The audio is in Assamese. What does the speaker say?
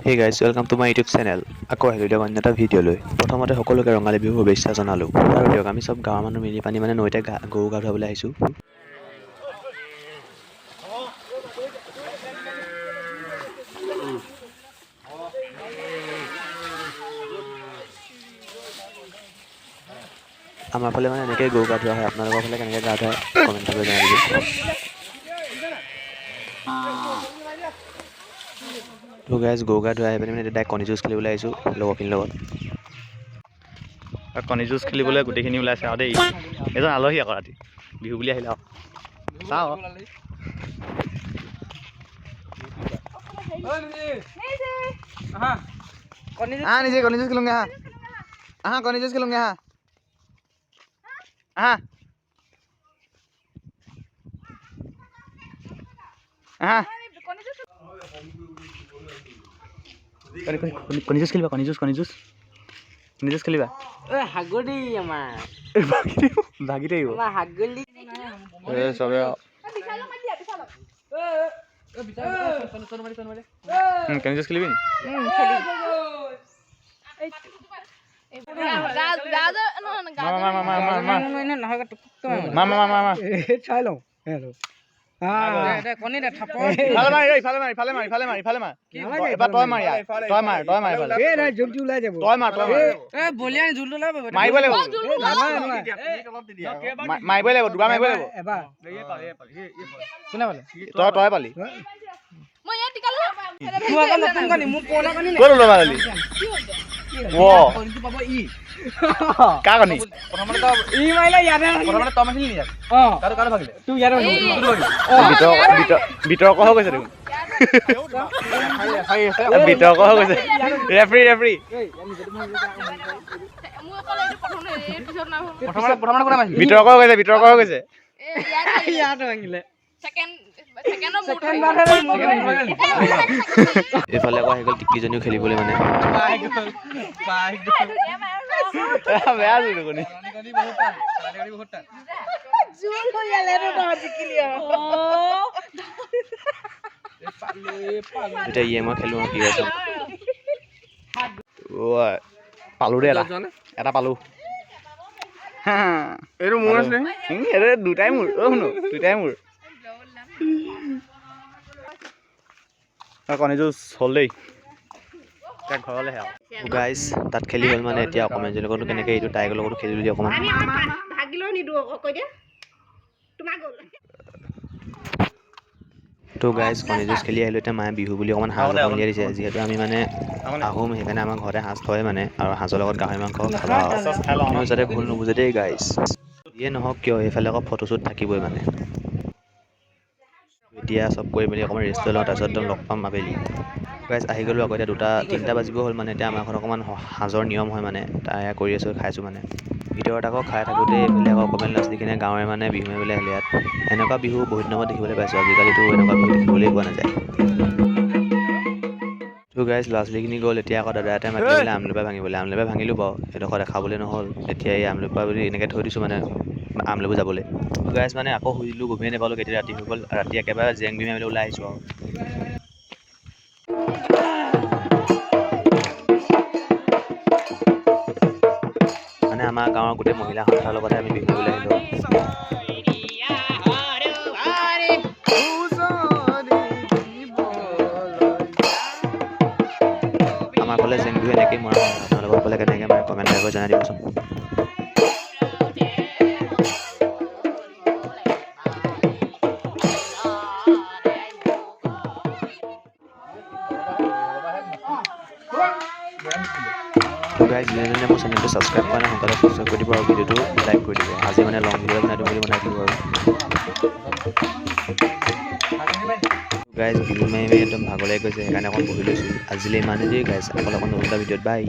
Hey guys, welcome to my YouTube channel. আকৌ আহিলোঁ দিয়ক অন্য এটা ভিডিঅ' লৈ। প্ৰথমতে সকলোকে ৰঙালী বিহুৰ শুভেচ্ছা জনালোঁ। আৰু দিয়ক, আমি চব গাঁৱৰ মানুহ মিলি পানি মানে নৈতে গৰু গা ধুৱাবলৈ আহিছোঁ। আমাৰ ফালে মানে এনেকৈ গৰু গা ধোৱা হয়। আপোনালোকৰ ফালে কেনেকৈ গা ধুৱায়, কমেণ্ট কৰি জনাই দিব। তো গাইজ, গৰু গা ধুৱাই আহি পিনি মানে ডাইৰেক্ট কণী যুঁজ খেলিবলৈ আহিছোঁ লগৰখিনিৰ লগত। আৰু কণী যুঁজ খেলিবলৈ গোটেইখিনি ওলাইছে আৰু দেই। এজন আলহী আকৌ ৰাতি বিহু বুলি আহিলে আৰু চাওঁ। আহা নিজে কণী যুঁজ খেলোঁগে, আহা আহা, কণী যুঁজ খেলোঁগে, আহা আহা আহা। কণী যুঁজ খেলিবা? কণী যুঁজ, কণী যুঁজ, কণী যুঁজ খেলিবা? হাগৰি আমাৰ। ভাগি থাকিব। আমাৰ হাগলি। এই চবে কণী যুঁজ খেলিবি নি? মাৰ মাৰ মাৰ মাৰ মাৰ মাৰ মাৰ মাৰ মাৰ। চাই লওঁ, হেল্ল'। ইফালে মাৰ, এই ইফালে মাৰ, ইফালে মাৰ, ইফালে মাৰ, ইফালে মাৰ। এবাৰ তই মাৰ ইয়াত। তই মাৰ, তই মাৰ ইফালে। এই নাই, জোলটো ওলাই যাব। তই মাৰ, তই মাৰ। মাৰিব লাগিব। মাৰিবই লাগিব, দুবাৰ মাৰিব লাগিব। এবাৰ। তই পালি। ক'ত ওলোৱা পালি? অ, কাৰ কণী? বিতৰ্ক হৈ গৈছে দেখোন, বিতৰ্ক হৈ গৈছে। Referee, referee. বিতৰ্ক হৈ গৈছে, বিতৰ্ক হৈ গৈছে। এইফালে আকৌ আহি গ'ল টিকলিজনীও খেলিবলৈ মানে। বেয়া জোৰ কণী। এতিয়া ইয়ে মই খেলোঁ আৰু কি আছে। পালোঁ দেই, এটা এটা পালোঁ। এইটো মোৰ আছিলে। এইটো দুটাই মোৰ। অ' শুনো, দুটাই মোৰ। কণী যুঁজ হ'ল দেই, এতিয়া ঘৰলৈহে আৰু। গাইজ, তাত খেলি হ'ল মানে এতিয়া অকণমান এজনীৰ লগতো কেনেকৈ এইটো তাইৰ লগতো খেলিলোঁ অকণমান। ভাগিলেও নিদিওঁ আকৌ, কৈ দিয়া তোমাৰ গ'ল। তো গাইজ, কণী যুঁজ খেলি আহিলোঁ। এতিয়া মায়ে বিহু বুলি অকণমান সাঁজ অকণ উলিয়াই দিছে। যিহেতু আমি মানে আহোম, সেইকাৰণে আমাৰ ঘৰতে সাঁজ থয় মানে। আৰু সাঁজৰ লগত গাহৰি মাংস খাবা আৰু, যাতে ভুল নুবুজে দেই গাইজ। যিয়ে নহওক কিয়, এইফালে আকৌ ফটোশ্বুট থাকিবই মানে। এতিয়া চব কৰি মেলি অকণমান ৰেষ্ট লৈ লওঁ, তাৰপিছত একদম লগ পাম আবেলি। গাইজ, আহি গ'লোঁ আকৌ। এতিয়া 2টা 3টা বাজিব হ'ল মানে। এতিয়া আমাৰ ঘৰত অকণমান সাঁজৰ নিয়ম হয় মানে, তাই কৰি আছোঁ, খাইছোঁ মানে। ভিতৰত আকৌ খাই থাকোঁতে এইফালে আকৌ অকণমান ল'ৰা ছোৱালীখিনিয়ে গাঁৱৰে মানে বিহু মাৰিবলৈ আহিলে ইয়াত। এনেকুৱা বিহু বহুত দিনৰ মূৰত দেখিবলৈ পাইছোঁ, আজিকালিতো এনেকুৱা বিহু দেখিবলৈ পোৱা নাযায়। তো গাইজ, ল'ৰা ছোৱালীখিনি গ'ল। এতিয়া আকৌ দাদা এটাই মাতিলে বোলে আমলপা ভাঙিবলৈ। আমলপা ভাঙিলোঁ বাৰু, সেইডোখৰ দেখাবলৈ নহ'ল। এতিয়া এই আমলপা বুলি এনেকৈ থৈ দিছোঁ মানে আমলপু যাবলৈ। গাইজ, মানে আকৌ শুই দিলোঁ, গমেই নাপালোঁ কেতিয়া ৰাতি হৈ গ'ল। ৰাতি একেবাৰে জেং বিহু মাৰিবলৈ ওলাই আহিছোঁ আৰু। মানে আমাৰ গাঁৱৰ গোটেই মহিলা সন্থাৰ লগতে আমি বিহু মাৰিবলৈ আহিলোঁ। আমাৰ ফালে জেং বিহু এনেকেই মৰা হয়। আপোনালোকৰ ফালে কেনেকৈ মাৰে, কমেণ্ট কৰি জনাই দিবচোন। তো গাইজ, যোনে যোনে মোৰ চেনেলটো ছাবস্ক্ৰাইব কৰা নাই, সোনকালে ছাবস্ক্ৰাইব কৰি দিব আৰু ভিডিঅ'টো লাইক কৰি দিব। আজি মানে লং ভিডিঅ' বনাই দিম বুলি বনাই দিলোঁ আৰু। গাইজ, বিহু মাৰি মাৰি একদম ভাগৰ লাগি গৈছে, সেইকাৰণে অকণ বহি লৈছোঁ। আজিলৈ ইমানেই দেই গাইজ, আকৌ অকণ নতুন এটা ভিডিঅ'ত, বাই।